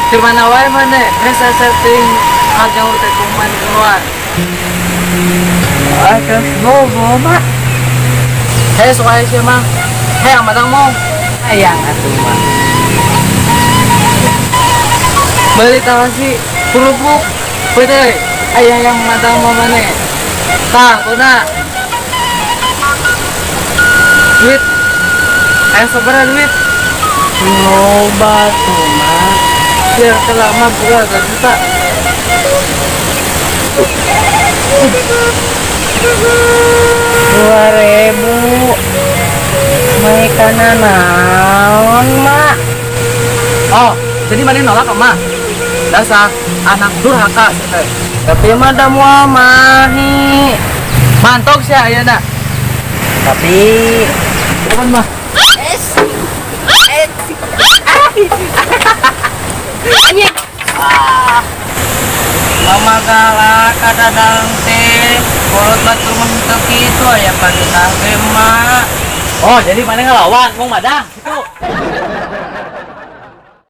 Di mana wae maneh? Geus setting nyaur teh kumaha keluar. Aduh, bobo, Mak. Hei, sok aya sia mah. Hayang madang mau. Hayang atuh, Mak. Beli tawasi kerupuk. Pede, ayah yang madang mau mana? Tah, kuna. Duit. Ayo sabaraha duit? Loba tuh, Mak. Biar kelama buka 1 juta. 2.000. Maikana naon, Mak? Oh, jadi mana nolak emak? Dasar anak durhaka sih teh. Tapi mah da moal mahi. Mantok sih ayeuna. Tapi Kapan mah? Mama galak kadang teh kolot batur mah henteu kitu aya panitah ge, Mak. Oh, jadi mana ngelawan mau madang gitu.